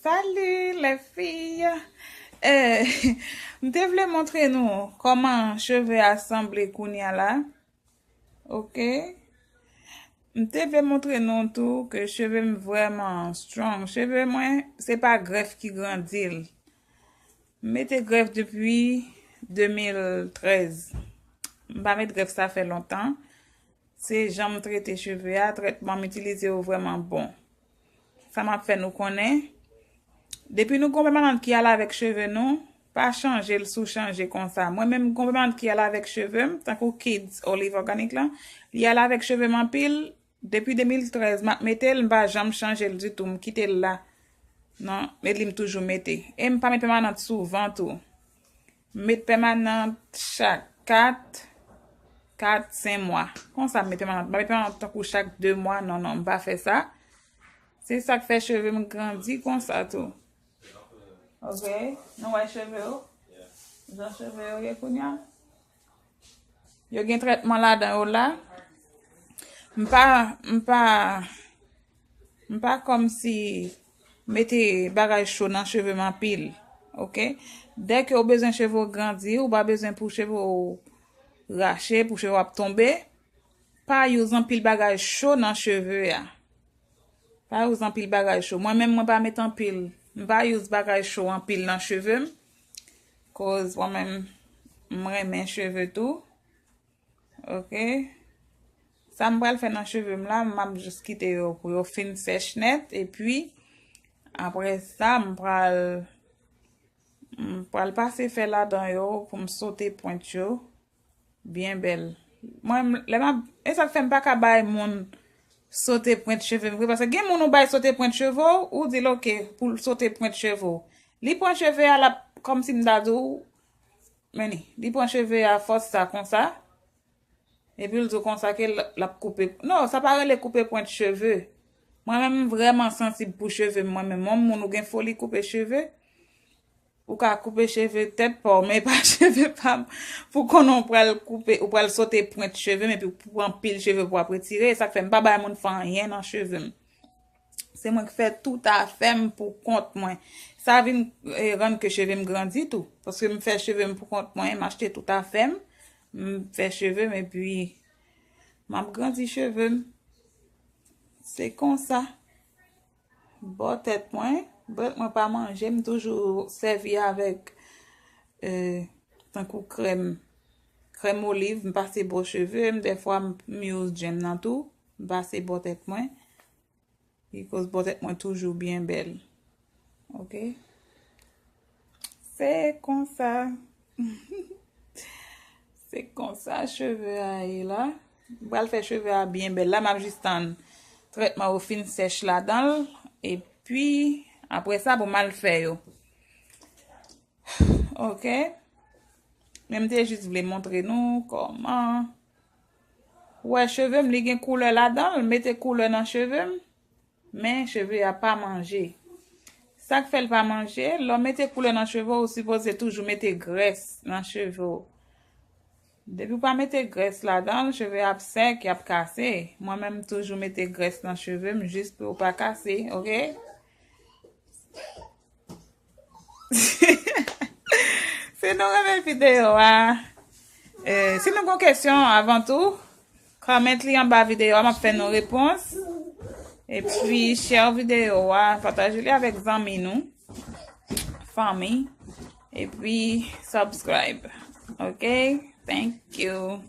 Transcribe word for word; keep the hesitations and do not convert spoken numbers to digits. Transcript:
Salut les filles! Eh, m te vle montre nou kòman cheve a sanble kounye a la. Ok. M te vle montre nou tou ke cheve m vrèman strong. Cheve mwen, se pa grèf ki grandi l. M mete grèf depi de mil trèz. M pa met grèf sa fè lontan. Se jan m trete cheve a, trètman m itilize yo vrèman bon. Sa m ap fè nou konnen. Depi nou gon pèmanant ki ale avèk cheve nou, pa chanje l si w chanje konsa. Mwen menm gon pèmanant ki ale avèk cheve m, tankou Kids Olive Organic lan, li ale avèk cheve m anpil. Depi de mil trèz, m ap mete l, m pa janm chanje l ditou, m kite l la. Non, e li m toujou mete. E m pa met pèmanant souvan tou. M met pèmanant chak kat, kat, senk mwa. Konsa m met pèmanant. M pa met pèmanant tankou chak de mwa. Non, non, m pa fè sa. Se sa k fè cheve m grandi konsa tou. Ok? Nou wè cheve w? Jan cheve yo ye kounye a? Yo gen trètman ladan yo la. M pa, m pa, m pa kòmsi mete bagay cho nan cheve m anpil. Ok? Dèke w bezwen cheve w grandi, ou pa bezwen pou cheve w rache, pou cheve w ap tonbe, pa use anpil bagay cho nan cheve a. Pa use anpil bagay cho. Mwen menm, mwen pa met anpil, m pa use bagay cho anpil nan cheve m. Koz mwen menm, m renmen cheve tou. Ok. Sa m pral fè nan cheve m la, m ap jis kite yo pou yo fin sèch nèt. Epi, apre sa, m pral, m pral pase fè ladan yo pou m sote pwent yo. Byen bèl. Mwen, m- lè m ap, e sa k fè m pa ka bay moun sote pwent cheve m vre. Paske gen moun ou bay sote pwent cheve w, ou di l ok pou l sote pwent cheve w. Li pran cheve a, l ap, kòmsi m ta di w, men li, li pran cheve a fòs sa konsa. Epi l di w konsa ke l, l ap koupe. Non, sa pa rele koupe pwent cheve. Mwen menm, m vrèman sansib pou cheve m. Mwen menm, yon moun ou gen foli koupe cheve, ou ka koupe cheve tèt pa w, men pa cheve pa m. Pou konnen w pral koupe, ou pral sote pwent cheve m, epi pou pran pil cheve pou w ap retire. E sa k fè m pa bay moun fè anyen nan cheve m. Se mwen k fè tout afè m pou kont mwen. Sa vin, eh, rann ke cheve m grandi tou. Paske m fè cheve m pou kont mwen, m achte tout afè m, m fè cheve m, epi m ap grandi cheve m. Se konsa. Bò tèt mwen, bò tèt mwen pa manje, m toujou sèvi avèk, eh, tankou krèm, krèm oliv, m pase bò cheve m, dèfwa m, m use djenm nan tou, m pase bò tèt mwen. Because bò tèt mwen toujou byen bèl. Ok? Se konsa. Se konsa cheve a ye la. M pral fè cheve a byen bèl. La, m ap jis tann trètman yo fin sèch ladan l. Epi, apre sa, pou m al fè yo. Ok? Men m te jis vle montre nou kòman. Ou wè cheve m, li gen koulè ladan l. Mete koulè nan cheve m. Men cheve a pa manje. Sa k fè l pa manje, lè w mete koulè nan cheve w, ou sipoze toujou mete grès nan cheve w. Depi w pa mete grès ladan l, cheve ap sèk, y ap kase. Mwen menm, m toujou mete grès nan cheve m jis pou yo pa kase, ok? Si nou renmen videyo a, eh, si nou gon kesyon avan tou, comment li anba videyo a, m ap fè nou repons. Epi, share videyo a, pataje li avèk zanmi nou, fanmi. Epi, subscribe. Ok? Thank you.